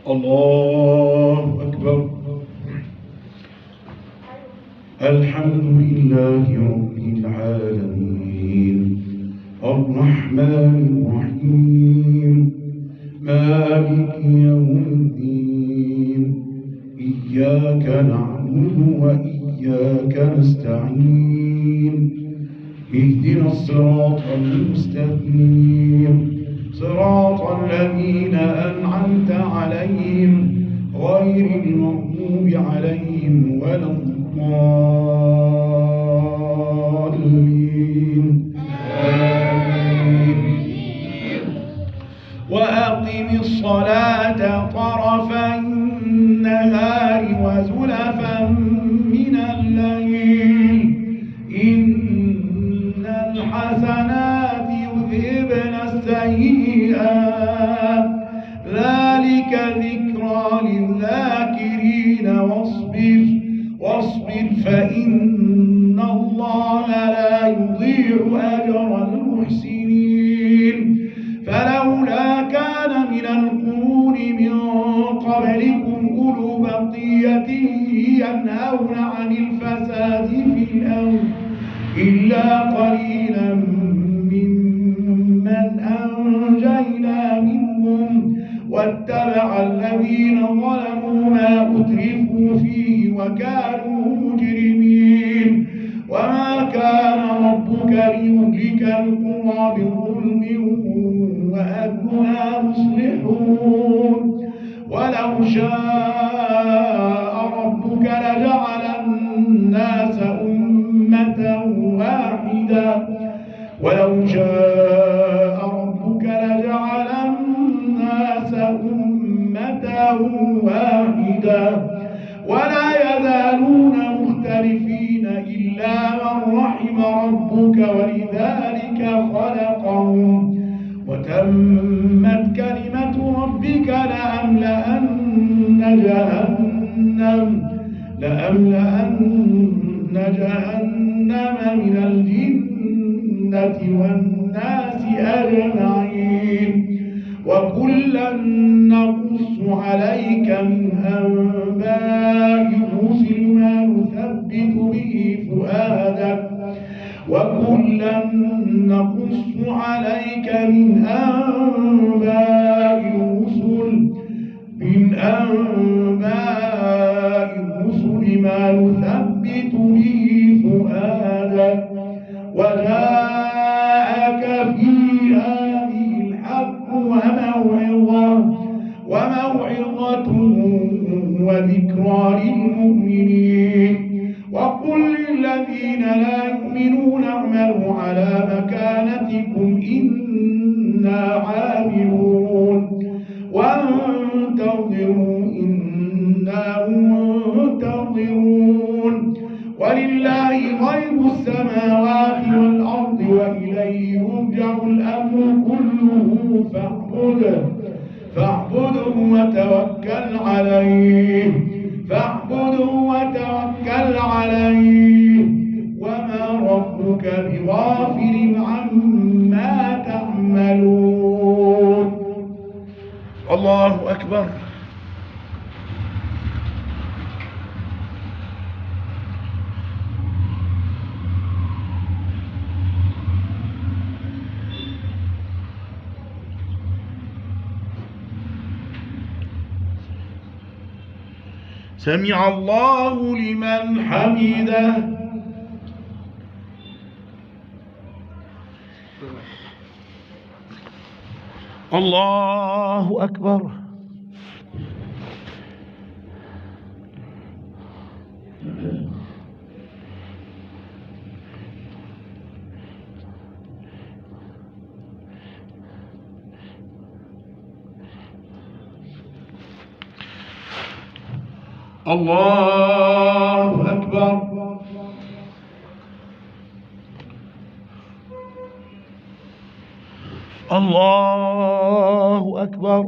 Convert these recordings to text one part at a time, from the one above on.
الله أكبر. الحمد لله رب العالمين الرحمن الرحيم مالك يوم الدين إياك نعبد وإياك نستعين اهدنا الصراط المستقيم صراط الذين أنعمت عليهم غير المغضوب عليهم ولا الضالين. آمين. وأقم الصلاة طرفي النهار وزلفا من الليل إن الحسنات يذهبن السيئات ذلك ذكرى للذاكرين. واصبر فإن الله لا يضيع أجر المحسنين. فلولا كان من القرون من قبلكم أولو بقية ينهون عن الفساد في الأرض إلا قليلا ممن أنجينا منهم واتبع الذين ظلموا ما أترفوا فيه وكانوا مجرمين. وما كان ربك ليهلك القرى بظلم وأهلها مصلحون. ولو شاء ربك لجعل الناس أمة واحدة ولو شاء ربك لجعل الناس أمة واحدة ولا يزالون مختلفين إلا من رحم ربك ولذلك خلقهم. وتمت كلمة ربك لأملأن جهنم من الجنة والناس أجمعين. وكلا نقص عليك من أنباء الرسل ما نثبت به فؤادك وكلا نقص عليك من أنباء الرسل ما نثبت به فؤادك. وجاءك في هذه الحق وموعظة وذكرى للمؤمنين. وقل للذين لا يؤمنون اعملوا على مكانتكم إنا عاملون وانتظروا إنا منتظرون. ولله غيب السماوات والأرض وإليه يرجع الأمر كله فاعبده وتوكل عليه وما ربك بغافل عما تعملون. الله أكبر. سمع الله لمن حمده. الله أكبر. الله أكبر. الله أكبر.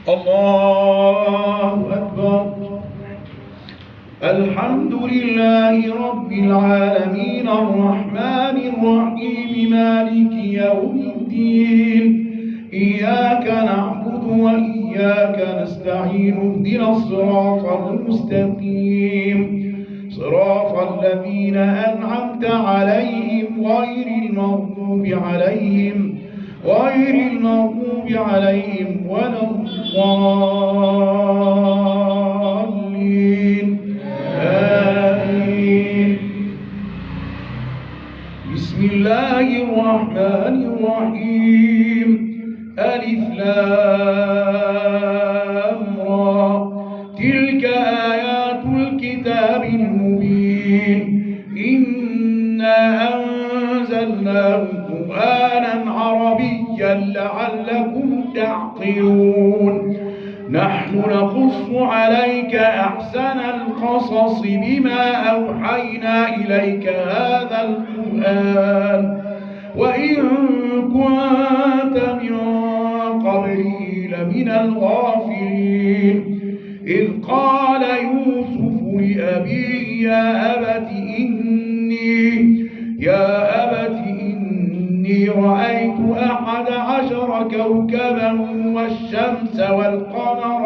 الله أكبر. الحمد لله رب العالمين الرحمن الرحيم مالك يوم الدين إياك نعبد وإياك نستعين اهدنا الصراط المستقيم صراط الذين أنعمت عليهم غير المغضوب عليهم ولا الضالين. آمين. بسم الله الرحمن الرحيم. ألف لام را تلك آيات الكتاب المبين. إنا أنزلناه قرآنا عربيا لعلكم تعقلون. نحن نقص عليك أحسن القصص بما أوحينا إليك هذا القرآن وإن كنت من قبله لمن الغافلين. إذ قال يوسف لأبيه يا أبت إني رأيت 11 كوكبا والشمس والقمر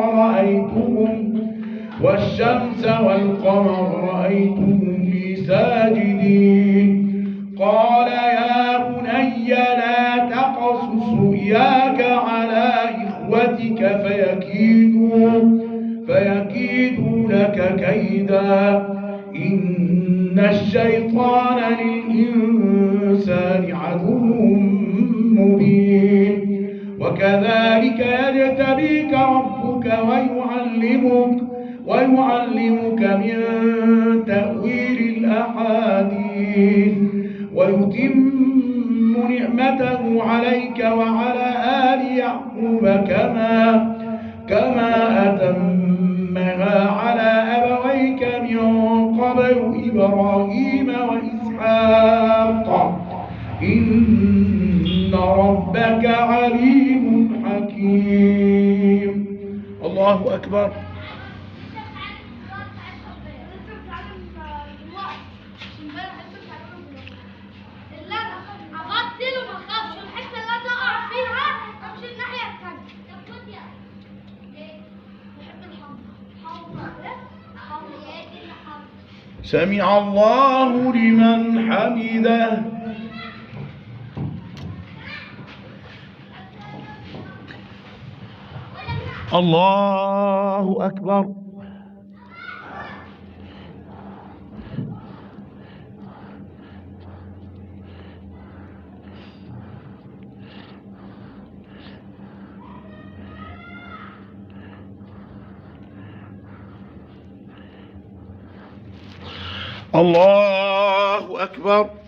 رأيتهم لي ساجدين. قال يا بني لا تقصص رؤياك على إخوتك فيكيدوا لك كيدا إن الشيطان للإنسان عدو مبين. وكذلك يجتبيك ربك ويعلمك من تأويل الأحاديث ويتم نعمته عليك وعلى آل يعقوب كما أتمها على أبويك من قبل إبراهيم وإسحاق إن ربك عليم حكيم. الله أكبر. سمع الله لمن حمده. الله أكبر. الله أكبر.